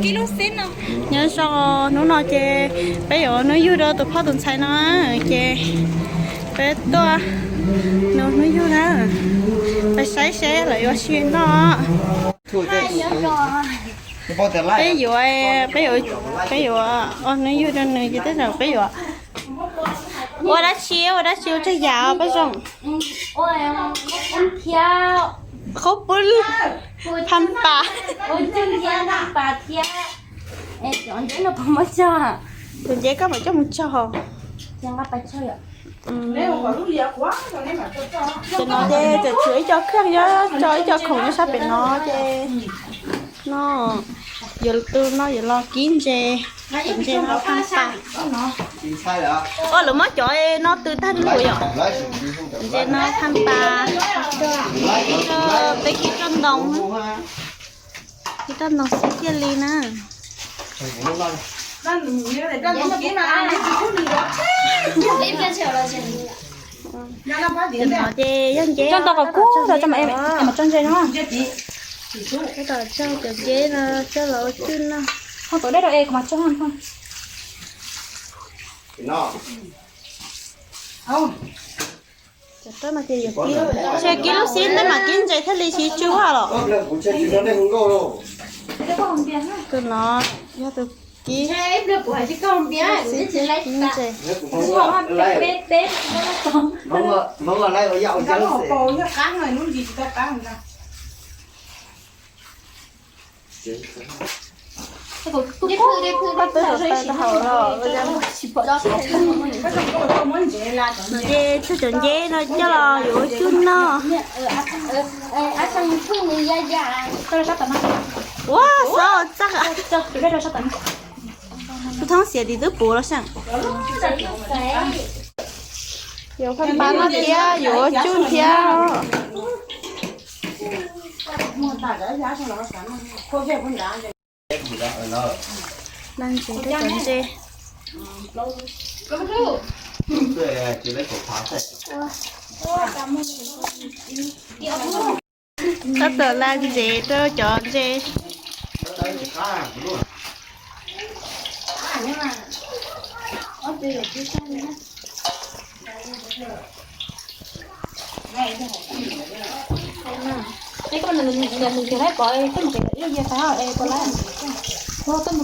Kib lub xib no. Nyob zoo, hnub no ces peb yuav ua hnub yug rau tus phauj tus ntxhais no, ces peb tuaj nws hnub yug na, peb saib seb lawv yuav ua si noj. Peb yuav, peb yuav, peb yuav ua hnub yug rau nws ces tej zaum peb yuav ua dab tsi, ua dab tsi ua tsawg yam pab zoo. Qhov pub phaj pas. Tus nceb koj mam coj mus tsaug. Ces no ces tseem tshuav ib co kheej nyob, tso ib co khoom nyob sab pem no ces no yuav tus no yuav los kib ntses, tus ntses no phaj pas. Ua lawv muab cov no tw tag lug yom. Ntses no phaj pas, peb kib roj ntoo, kib roj ntoo xwb thiaj li na. Ces yog nceb coj ntau kom kub rau cov mas em mas tso ntses no. Cov nceb no coj los ua cwj no. Ho tus dej rau es kuv mas tso no. Ces kib lub xib ntawd mas kib ntses thiaj li tsis tsw los. Tus no yog tus kib, kib ntses. Koj twb tus taw tau hauv los. Ces tshuav cov nceb no coj los yuav ua cwj no. Ua xov txaj. Tus thoob xiav tim twb puv los xyoo. Yuav phaj pas no thiab yuav ua cwj thiab. Ntses, cov ntses. Tab tom la ntses rau cov ntses. Roj tab tom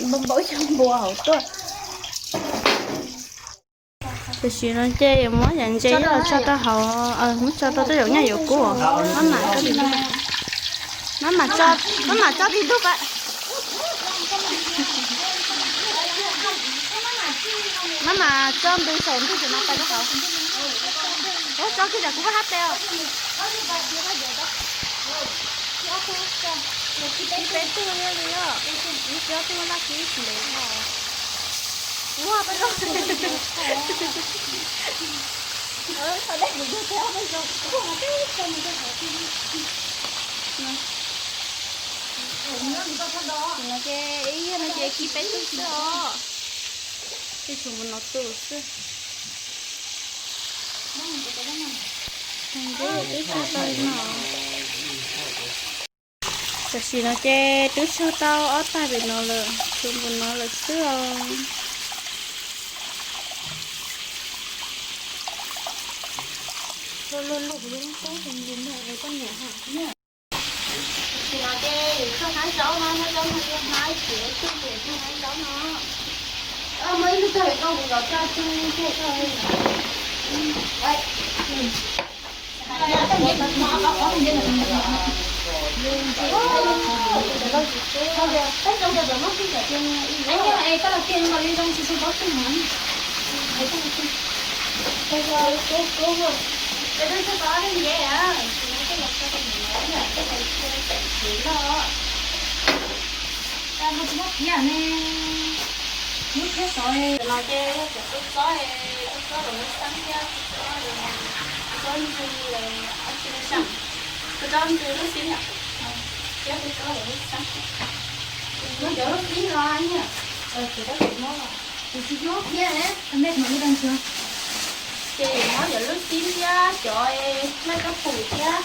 npau npau ib co npua hauv tuaj. Tam sim no ces yuav muab cov ntses los tso rau hauv, muab tso rau tej zaum nyaj yuav kub. Mab mam, mab mam tso, mab mam tso tib ntug pab. Mab mam tso ntws saum ntug ces no pais rau hauv. Ua tso kiag tsam kuv pab hab tes os. Kib peb tug li os, kib ob tug laj kib ntev os. Ua peb zoo. Thaum dej kuv yug tau peb zoo. No ces ib yam no ces kib peb tug xwb os. Tej tsuas mus no tus xwb. Ntses twb tsuag tau li no. Tam sim no ces twb tsuag tau ob tag pem no lawm, tsuas mus no lawm xwb os. Tam sim no ces yus tsuag hnab zaub no, hnab zaub no yog hnab ib txwm tsuag yus tsuag hnab zaub no. Muaj ib lub tag koj mus zov coj tsuag tsuag tsuag. Lub thiab xov no ces yog cov kua txob, kua txob los muab xab thiab, kua txob, kua txob ntxwg, kua txob ntxwg lub xib yom, thiab kua txob los muab xab thiab. Muab cov lub xib no niam, kuv tab kuv muab, kuv tsis muab thiab, nej mam li tag nrho. Ces muab cov lub xib thiab cov laj kab pum thiab.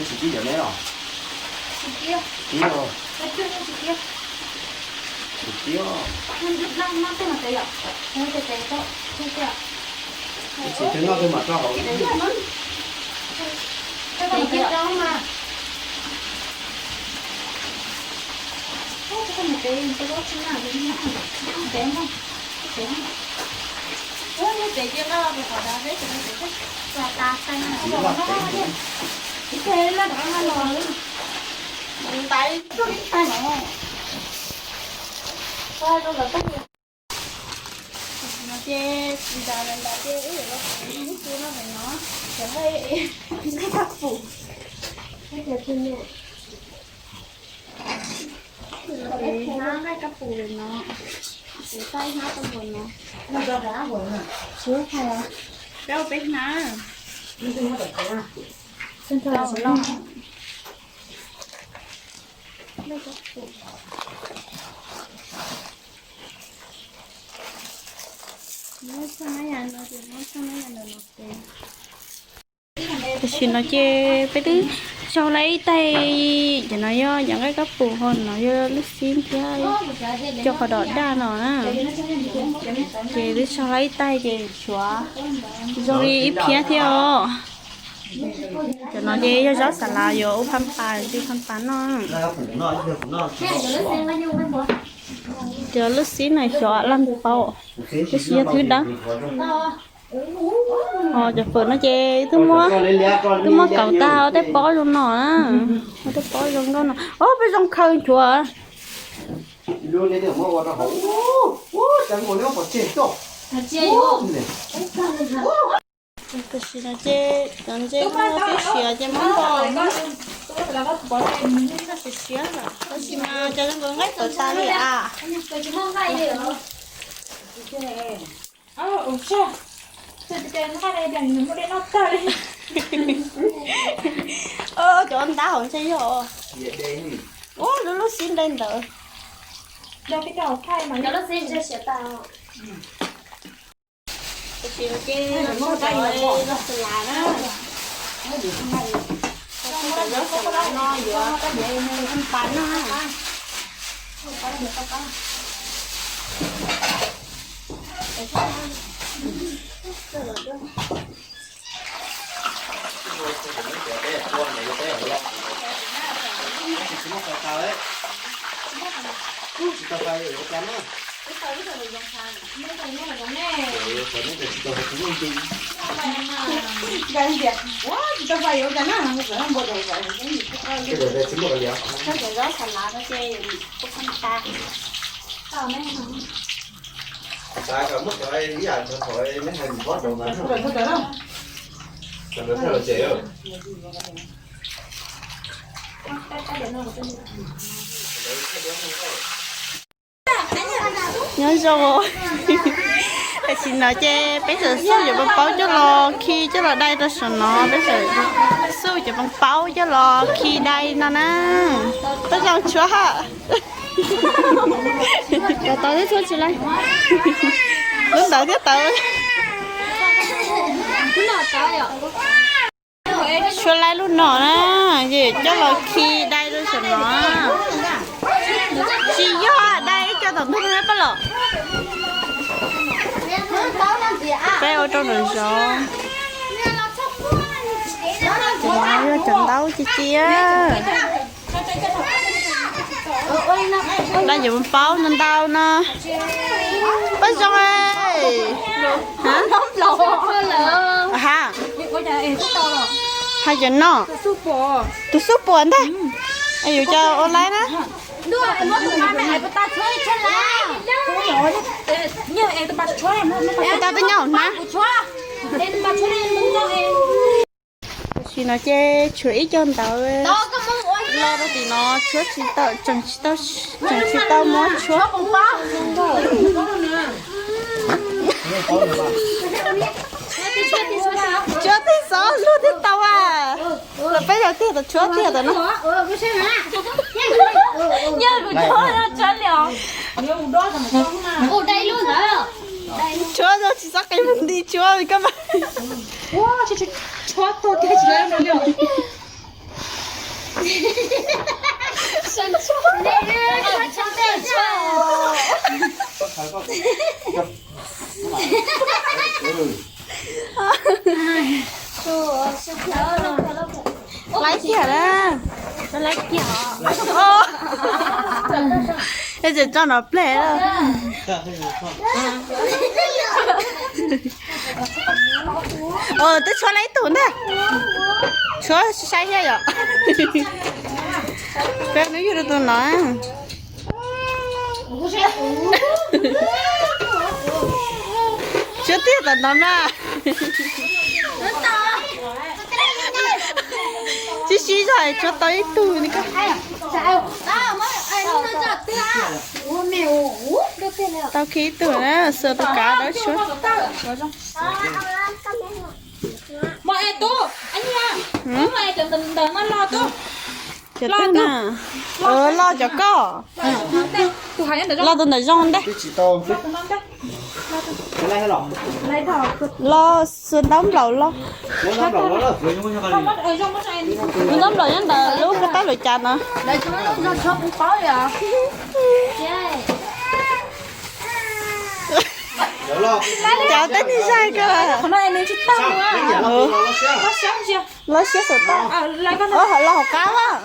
Tsis tib cov neb os. Tib os. Tsis tib os. Ib txhis twg noj twg mam rau hauv. No ces tsis tas li ntawd ces wb yuav los pem lub xu no pem no, cov nqaij, nqaij kab pum. Pem hnab nqaij kab pum no, pem taij hnab tau npaum no. Peb ua peb hnab. Tam sim no ces peb twb tsau lawm ib taig, cov no yog cov nqaij kab pum, ho no yog lub xib thiab cov qhov dom daj no na. Ces twb tsau lawm ib taig ces tshuav zoo li ib phiab thiab os. Cov no ces yog zaub xas lav yuav ua phaj pas, ntxim phaj pas noj. Cov lub xib no xyov laj paub, tab sis yog thwb dawb. Ho cov fawm no ces twb muab, twb muab kaus tag ua tej pob zoo no na. Ua tej pob zoo nkauj no. Ob peb zoo khaws nchuav. Tam sim no ces cov ntses twb siav ces muab npog, siav siav lawm tab sis mas cov zoo nkauj nqaij tawv tas li as. Cov ntab hauv ntshe yog, ua lub lub xib nte ntawd. Tam sim no ces los ua cov zaub xas lav na. Cov zaub xas lav no yuav ua phaj pas noj. Cov zaub xas lav no ces ua phaj pas. Nyob zoo. Tam sim no ces peb txawm xauj cov pob paub coj los khi coj los dai rau saum no, peb txawm xauj cov pob paub coj los khi dai no na. Peb zoo tshuav hab. Cov tau thiab tshuab tsis laib. Lub ntawd thiab tawv. Tshuab laib lub no na, ces coj los khi dai rau saum no. Tsis yog dai ib co tom ntug no pab los. Peb ua rau nram zoov. Cov no yog cov ntaub ci ci. Dai cov paub no ntau no. Pab zoo. Ha, ha cov no. Tus xub puas ntag. Yus cov ua laib na. Tus tau twb nyob hauv hnab. Tam sim no ces tshuav ib co ntawd los rau tim no, tshuab tsis tau, tseem tsis tau, tseem tsis tau muab tshuab. Tshuab tib xov luag twb tau a. Peb yog tiag tas tshuab tiag tas no. Tshuab tsis txhob qi mus nti tshuab li koj mas. Laib kiag na. Laib kiag. Es tseem tso no ple. Twb tshuab laib ib tug ntag. Tshuab saib thiab yom. Peb nub yug rau tus no. Tshuab tiag tom no na. Tib si zog tshuab tau ib tug ni ko. Tau khi ib tug na, xuas tus kav dawb tshuab. Cov twg na? Cov twg na? Los cov koj. Los tus ntawm zoo ntej. Los xuas ntaub nplaum los. Ntaub nplaum nyob ntawm lub kab tab lawm cas no. Cov tej neeg zais ko. Los siab xav tau. Los hauv qab los.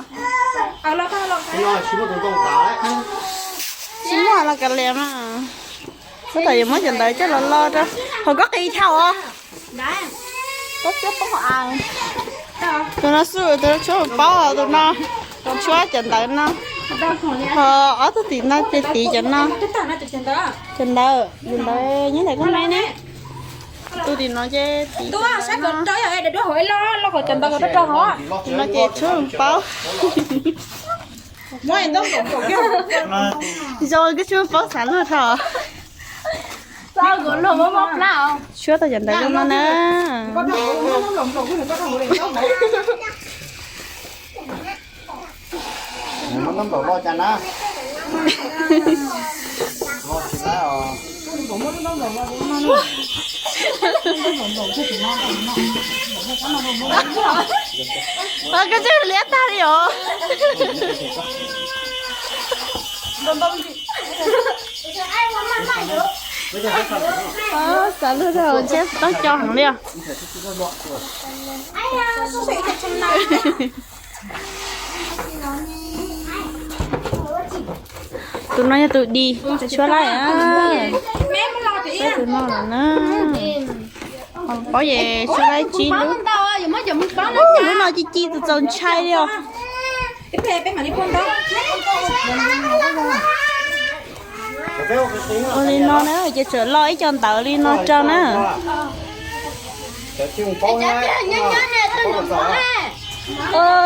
Tsis muaj los kav liam mas. Tab tom yuav muab cov ntawd coj los lo rau. Hauv koj qis dhau os. Tus no xwb, tus no tshuab paub, tus no tshuab cov ntawd no. Ho ob tug tim no ces tiv cov no. Cov ntawd, cov ntawd nyob ntawm koj me ne. Tus tim no ces tiv cov ntawd no. Tim no ces tshuab paub. Zoo koj tshuab paub xav luag tho. Tshuab tau cov ntawd zoo no na. Koj tsis liab tag li os. Xav luag rau ntshe tau co heev li os. Tus no yog tus di, tshuab laib. Tus no los na. Paub ces tshuab laib tsib lub. Lub no ci ci txaus ntshai li os. Ua li no na ces tseem lo ib co ntawv li no rau na.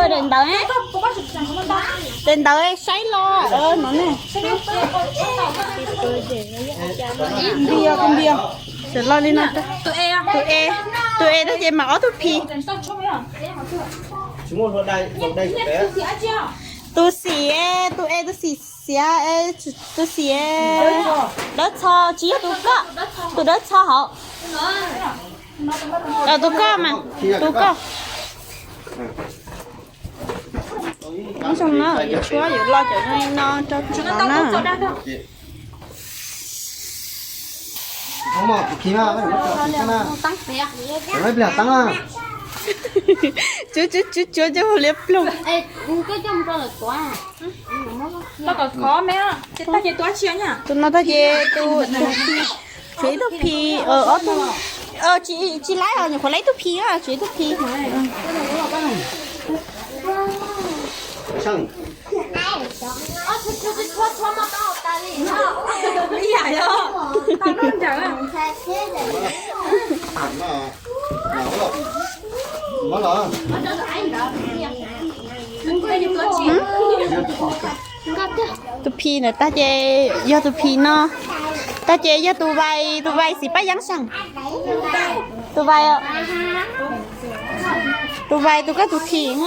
Daim ntawv, daim ntawv saib lo no ne. Tseem lo li no, tus e, tus e no ces mam ob tug phi. Tus xim, tus e tus xim. Tiav es tus xim dawb txho, tsis yog tus koj, tus dawb txho hauv. Tus koj mas, tus koj. Nyob zoo na, yuav tshuab yuav lo cov no rau tod na. Tshuab tshuab tshuab coj liab ploog. Tus no tag ces tus, tshuav ib tug phis, ob tug, tsis laib os, nyuam qhuav laib ib tug phis, tshuav ib tug phis. Tus phis ntawd tag ces yog tus phis no, tag ces yog tus vais, tus vais xim paj yeeb seem. Tus vais, tus vais tus koj tus phis.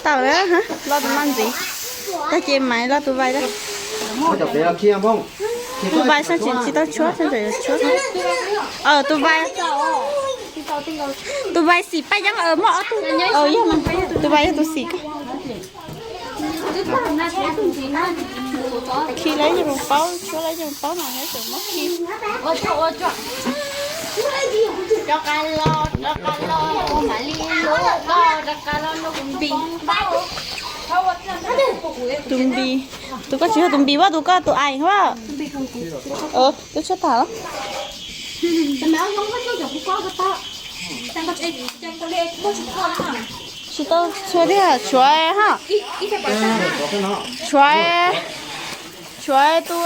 Tau, lo tus no ntxiv, tag ces Maiv lo tus vais. Tus vais xyov tsis tau tshuab, xyov tseem yuav tshuab. Tus vais, tus vais xim paj yeeb muaj ob tug, yog, tus vais yog tus xim koj. Khi lawv yeej paub, tshuab lawv yeej paub mas lawv tseem muab khi. Tus npis, tus koj tsis yog tus npis, ua tus ais hab. Twb tshuab tag. Tsis tau tshuab thiab, tshuav, tshuav, tshuav tus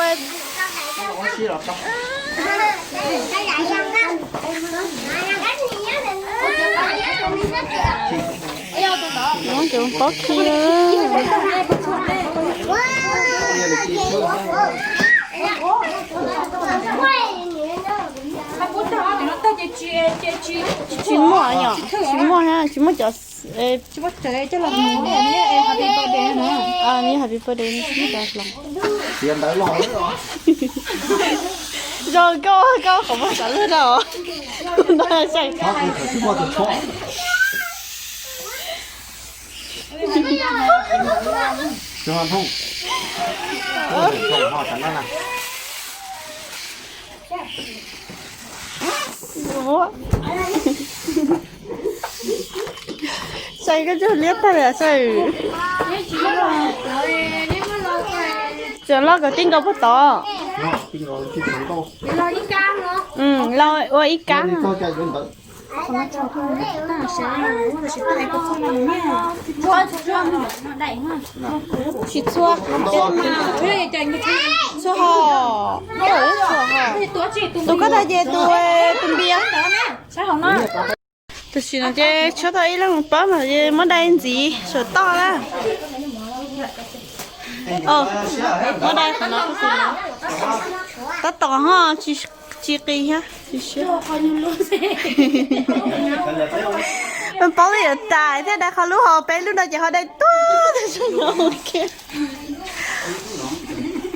Ces paub khi. Tsis muaj yom, tsis muaj, tsis muaj cov. Nws happy birthday, nws tsis muaj cov hloov. Zoo koj, koj qhov muag tsav lwj na. Saib koj cog liab tag li saib. Tseem loj kawg, tij nkaus puag tod. Loj ua ib kab. Tsis txhua, txhua ho. Tus koj tag ces tus, tus npis. Tam sim no ces tshuab tau ib leeg paub no ces muab dai ntxiv saum toj na. Muab dai qhov no. Tab tom ho tsis qis thiab, tsis siab. Paub li yuav tas thiab, dai qhov lub ho peb lub no ces ho dai tuaj.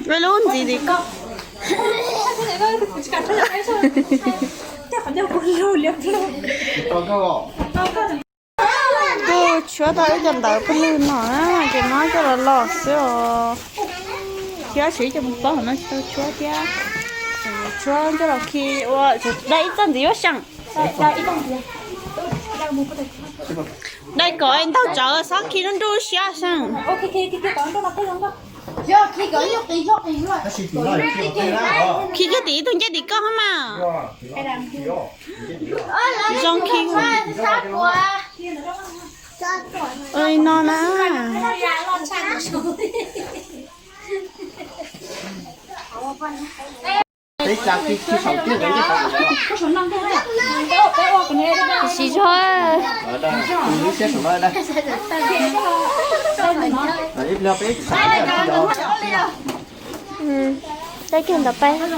Peb lub ntxiv tim koj. Kuj tshuab tau ib co ntawv pawg lug no na, ces muab coj los los xwb os. Thiab tshuav ib co mus paub hauv no tsis tau tshuab thiab. Tshuab coj los khi ua dai ib txoj ntxiv ua seem. Dai kom ntaug tsawv, xob khi nruj nruj siab seem. Khi kiag tim ib tug ncej tim koj hab mas. Zoo khi no na. Siv zog. Coj kiag ntawd pais. Muab,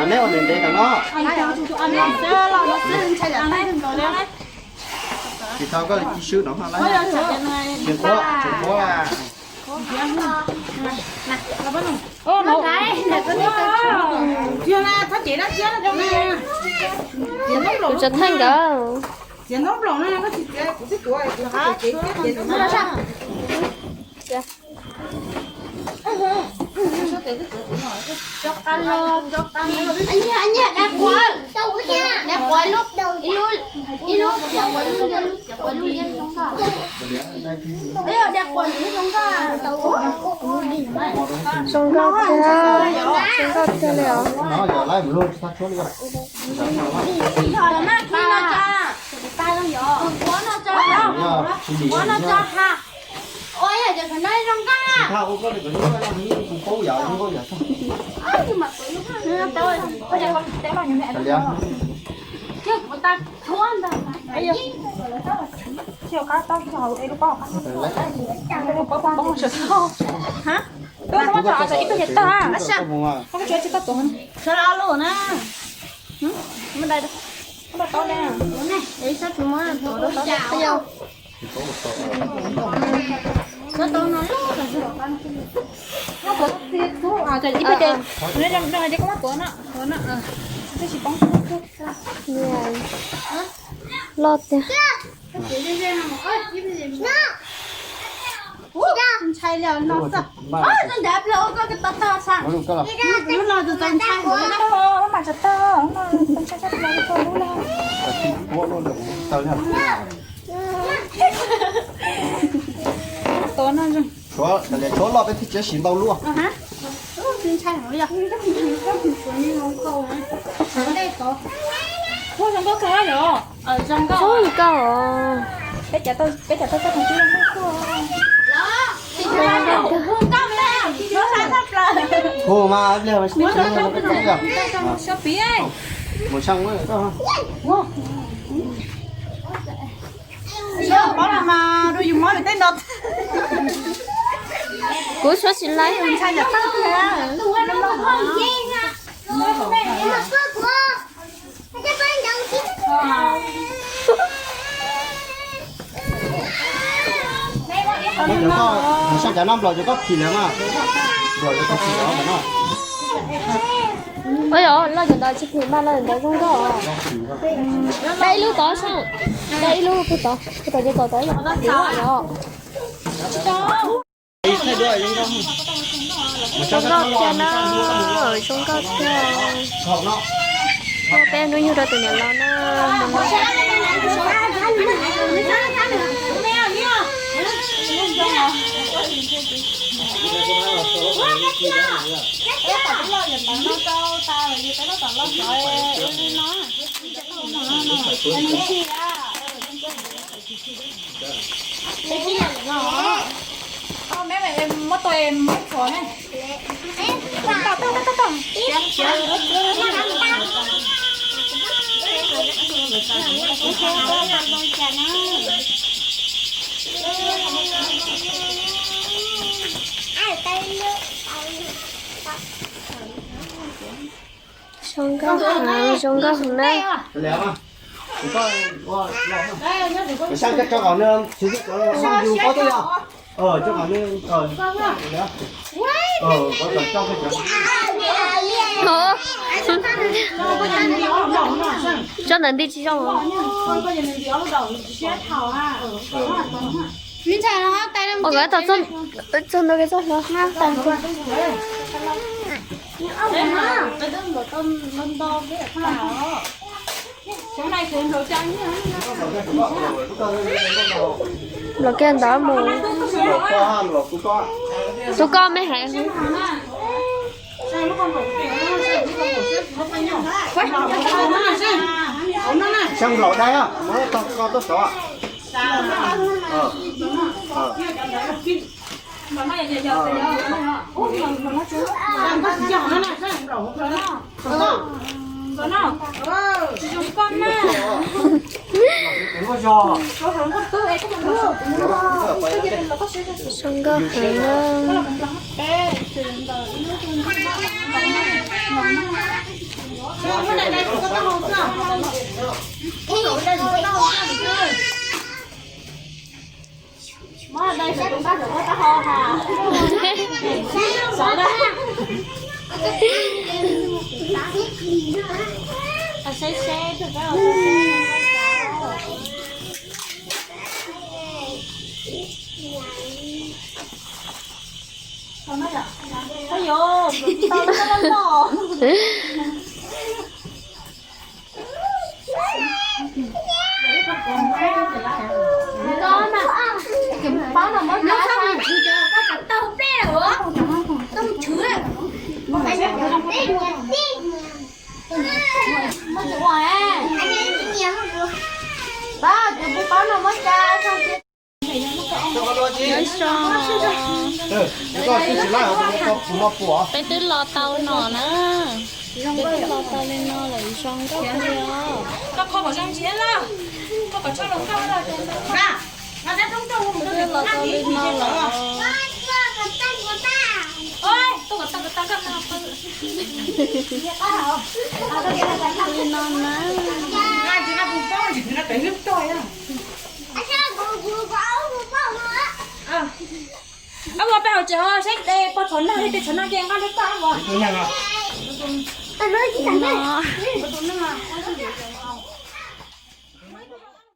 neb ua ntev ntev no. Tsis tau koj li ci swb no, tsis quav, tsis quav. Kuv tsa theej nkawd. Zoo nkauj tiag, zoo nkauj tiag li os. Ib pab ces, koj muab tuav no, tuav no, tab sis poob loj tiag. Ntshai li no xwb. Tuav no, tshuav loj peb thiaj txiav siv ntau luaj. Zoo nkauj os. Peb cov tau, peb cov tau txoj tus zoo nkauj. Hu mas pliag, mus saib. Kuv suav tsis laib. Mus saib cov no, nplaum ces koj phim lawm mas. Nplaum ces koj phim lawm mas no. Ua yog loj cov ntawd tsis phim mas loj cov ntawd zoo nkauj. Dai ib lub tod seb, dai ib lub puag tod, puag tod ces tod tod yog. Zoo nkauj tiag na, zoo nkauj tiag. Peb hnub yug rau tus niam laus na, mus no. Zoo nkauj heev, zoo nkauj heev na. Tso ntawm nti tsis zoo. Ua kawg tau txog ntawd txog hlo. Los kiag ntawd mus. Tus koj me hais. Xyoo nplaum dai, muab tog ko tuaj sov. Zoo nkauj heev. Nyob zoo. Peb twb los tau no na. Peb twb los tau li no lawm, zoo nkauj kawg li os. Peb twb los tau li no lawm. Li no na. Ab, ua peb hauv tsev saib pog tshov nag, pog tshov nag ces nqa lub paj os.